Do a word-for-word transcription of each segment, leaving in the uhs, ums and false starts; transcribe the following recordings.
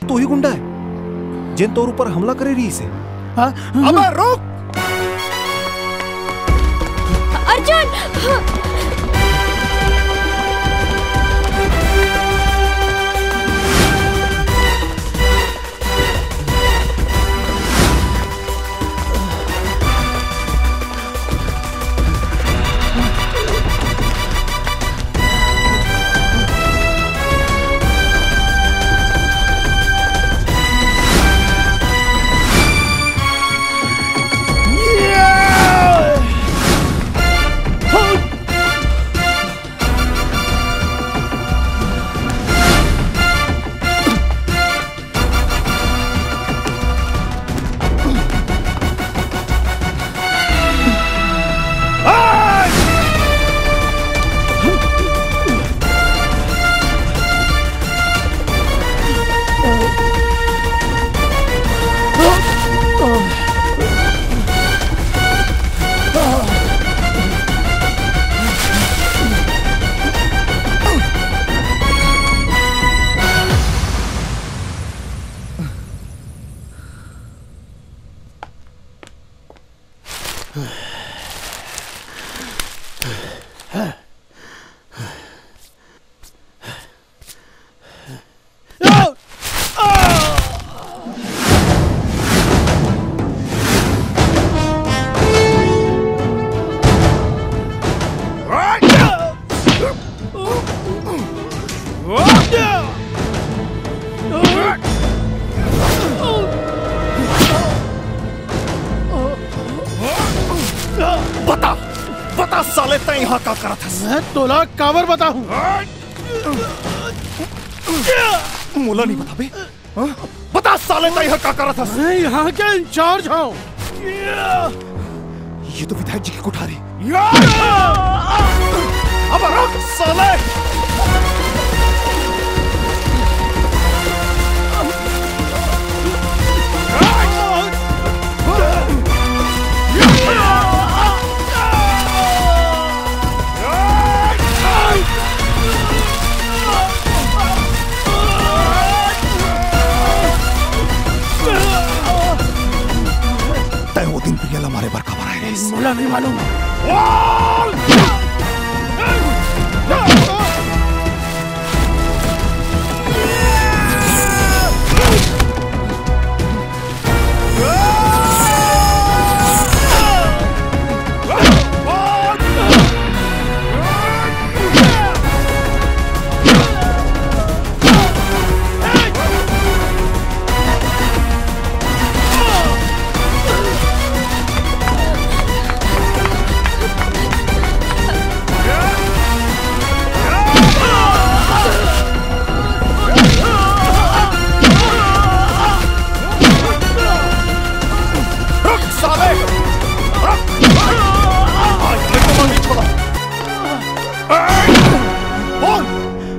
तो ही गुंडा है, जेन तोर ऊपर हमला करे रहिस हे। हाँ? अबे रुक! अर्जुन! बता, बता साले, तैं इहाँ का करत हस? मैं तोला काबर बताहूँ? मोला नहीं बताबे? हाँ? बता साले, तैं इहाँ का करत हस? मैं यहाँ के इंचार्ज हूँ। ये तो विधायक जी की कोठारी। अब रुक साले। तैं वो दिन प्रिया ला मारे बर काबर आए रहिस? मोला नहीं मालूम। रुक साले! रुक! आज मैं तुम्हें नहीं छोड़ा। बोल,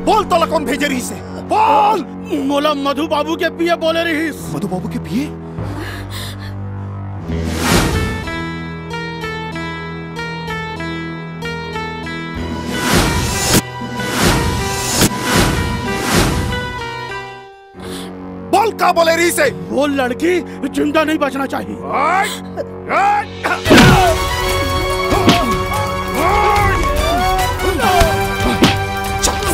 बोल, तोला कौन भेजे रहिस हे? बोल! मोला मधु बाबू के पीए बोले रहिस। मधु बाबू के पीए? बोल, का बोले रहिस हे? वो लड़की जिंदा नहीं बचना चाहिए। चल।